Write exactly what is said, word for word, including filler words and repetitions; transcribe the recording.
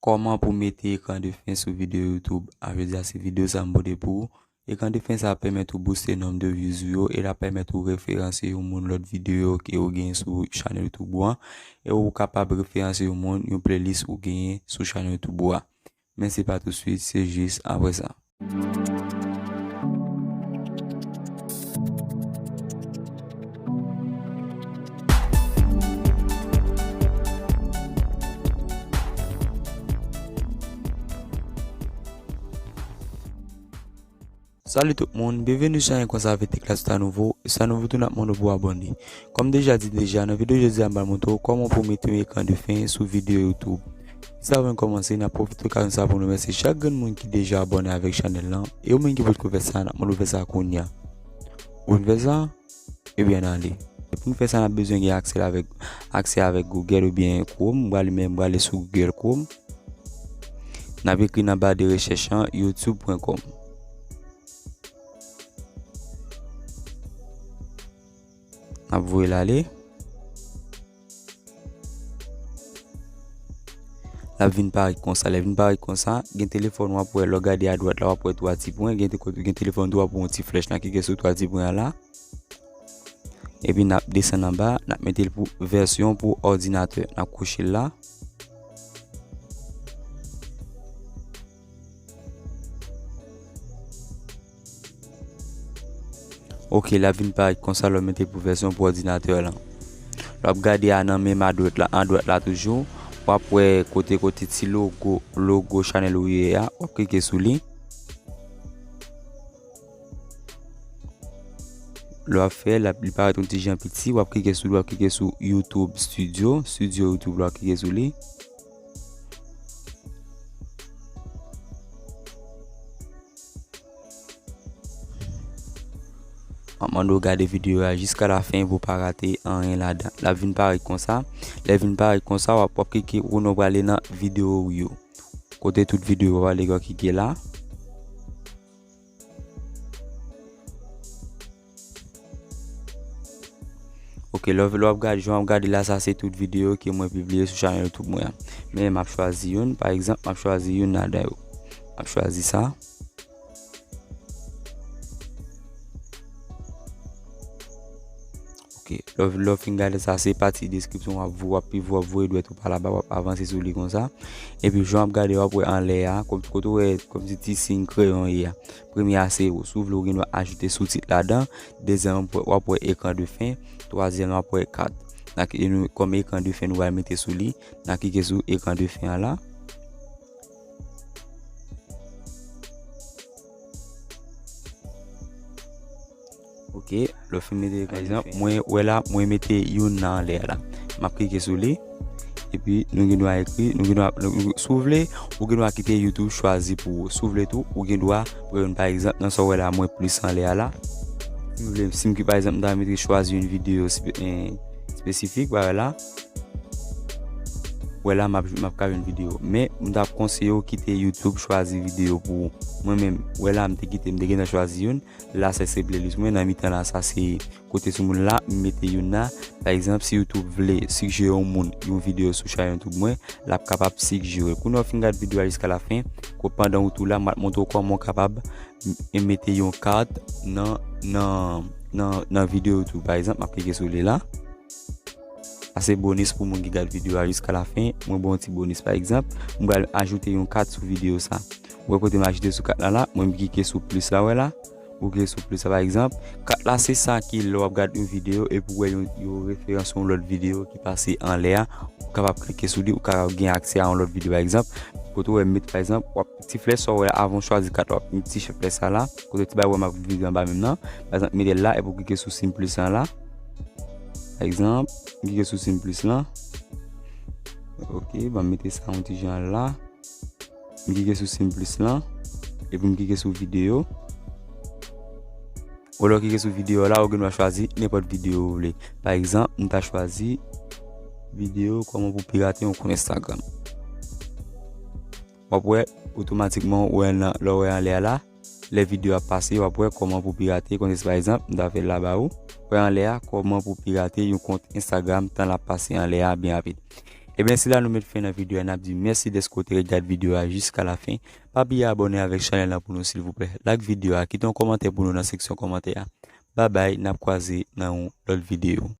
Kòman pou mete ekran de fen sou videyo YouTube? A vle di a se videyo sa m pote pou ou. Ekran de fen sa ap pèmèt ou booste nonb de views ou yo e l ap pèmèt ou referanse yon moun lòt videyo ke ou genyen sou chanèl YouTube ou an. E ou kapab referanse yon moun, yon playlist ou genyen sou chanèl YouTube ou a. Men se pa tousuit, se jis apre sa. Salut tout moun, byenveni sou chanèl Konsa avèk Teklas tout a nouvo. E sa nouvo tou n ap mande w pou abòne. Kòm deja di deja, nan videyo jodi a m pral montre w kòman pou mete yon ekran de fen sou videyo YouTube. Jis avan n kòmanse, n ap pwofite okazyon sa pou n remèsye chak grenn moun ki deja abòne avèk chanèl lan. E ou menm ki potko fè sa, n ap mande w fè sa kounye a. Ou vin fè sa? Ebyen, n ale. Pou n fè sa, n ap bezwen gen aksè avèk, aksè avèk Google oubyen Chrome. M prale men, m prale sou Google Chrome. N ap ekri nan ba de rechèch an youtube pwen kòm. N ap voye l ale. L ap vin parèt konsa. Lè vin parèt konsa, gen telefòn w ap wè, lè w gade adwat la, w ap wè twa ti pwen, gen te-, gen telefòn tou w ap wè yon ti flèch, n a klike sou twa ti pwen an la. Epi n ap desann anba, n ap mete l pou vèsyon pou òdinatè. N ap kouche l la. Ok, l ap vin parèt konsa lè w mete l pou vèsyon pou òdinatè lan. Lè w ap gade a nan menm adwat la, adwat la toujou, w ap wè kote, kote ti logo, logo chanèl ou ye a, w ap klike sou li. Lè w ap fè, l ap, li parèt yon ti jan piti, w ap klike sou li, w ap klike sou YouTube Studio, Studio YouTube, w ap klike sou li. M ap mande w gade videyo a jiska lafen pou w pa rate anyen ladan. L ap vin parèt konsa. Lè l vin parèt konsa, w ap, w ap klike, ou konnen w prale nan videyo ou yo. Kote tout videyo w prale, w ap klike la. Ok, lè w, lè w ap gade, jan w ap gade la, sa se tout videyo ke mwen pibliye sou chanèl YouTube mwen an. Men m ap chwazi youn, pa egzanp, m ap chwazi youn ladan yo. M ap chwazi sa. Ok, lè w, lè w fin gade sa, se pati deskripsyon w ap vo-, w ap pi vo-, w ap voye dwèt ou pa laba, w ap avanse sou li konsa. Epi jan w ap gade, w ap wè anlè a, kòm, kote w wè, kòmsi ti siy kreyon ye a. Premye a se ou. Si w vle, ou gen dwa ajoute soutit ladan. Dezyèm, w ap wè, w ap wè ekran de fen. Twazyèm, w ap wè kat. N a ki-, e nou, kòm ekran de fen nou pral mete sou li, n a klike sou ekran de fen an la. Ok, lè w fin mete, pa egzanp, mwen wè la, mwen mete youn nan anlè a la. M ap klike sou li. Epi nou gen dwa ekri, nou gen dwa, nou, nou, si w vle, ou gen dwa kite YouTube chwazi pou ou. Si w vle tou, ou gen dwa, pa egzanp, nan sa w wè la, mwen plis anlè a la. Si m vle, si m ki, pa egzanp, m ta mete chwazi yon videyo spe-, en, espesifik, pa wè la. Wè la, m ap, m ap ka jwenn videyo. Men, m t ap konseye w kite YouTube chwazi videyo pou ou. Mwen menm, wè la, m te kite, m te gentan chwazi youn. La, sa se playlist mwen. Nan mitan la, sa se kote sou moun la, m mete youn la. Pa egzanp, si YouTube vle sigjere yon moun yon videyo sou chanèl YouTube mwen, l ap kapab sigjere. Kounye a w fin gade videyo a jiska lafen, ko-, pandan ou tou la, m ap montre w kòman w kapab m-, mete yon kat nan, nan, nan, nan videyo YouTube. Pa egzanp, m ap klike sou li la. Sa se bonis pou moun ki gade videyo a jiska lafen. Mwen ba w yon ti bonis, pa egzanp, mwen pral ajoute yon kat sou videyo sa. Ou wè kote m ajoute sou kat la la, mwen m klike sou plis la, wè la. Ou klike sou plis la, pa egzanp. Kat la se sa ki lè w ap gade yon videyo epi w wè yon, yon referans yon lòt videyo ki pase anlè a, ou kapab klike sou li, ou kapab gen aksè a yon lòt videyo, pa egzanp. Kote w wè m met, pa egzanp, w ap ti flèch sa w wè la, avan w chwazi kat la, w ap met ti flèch sa la, kote ti bagay w wè m ap vire anba menm nan. Pa egzanp, mete l la epi w klike sou siy plis lan la. Pa egzanp, m klike sou siy plis lan. Ok, ban m mete sa yon ti jan la. M klike sou siy plis lan. Epi m klike sou videyo. Ou lè w klike sou videyo la, ou gen dwa chwazi nenpòt videyo ou vle. Pa egzanp, m ta chwazi videyo kòman pou pirate yon kont Instagram. W ap wè, otomatikman, ou wè nan, lè w wè anlè a la, lè videyo ap pase, w ap wè kòman pou pirate, kont, pa egzanp, m ta fè l la ba ou. Wè anlè a, kòman pou pirate yon kont Instagram, tan l ap pase anlè a byen rapid. Ebyen, se la nou met fen nan videyo a. N ap di mèsi dèske w te regade videyo a jiska la fen. Pa bliye abòne avèk chanèl la pou nou, silvouplè. Like videyo a, kite yon kòmantè pou nou nan seksyon kòmantè a. Babay, n ap kwaze nan yon lòt videyo.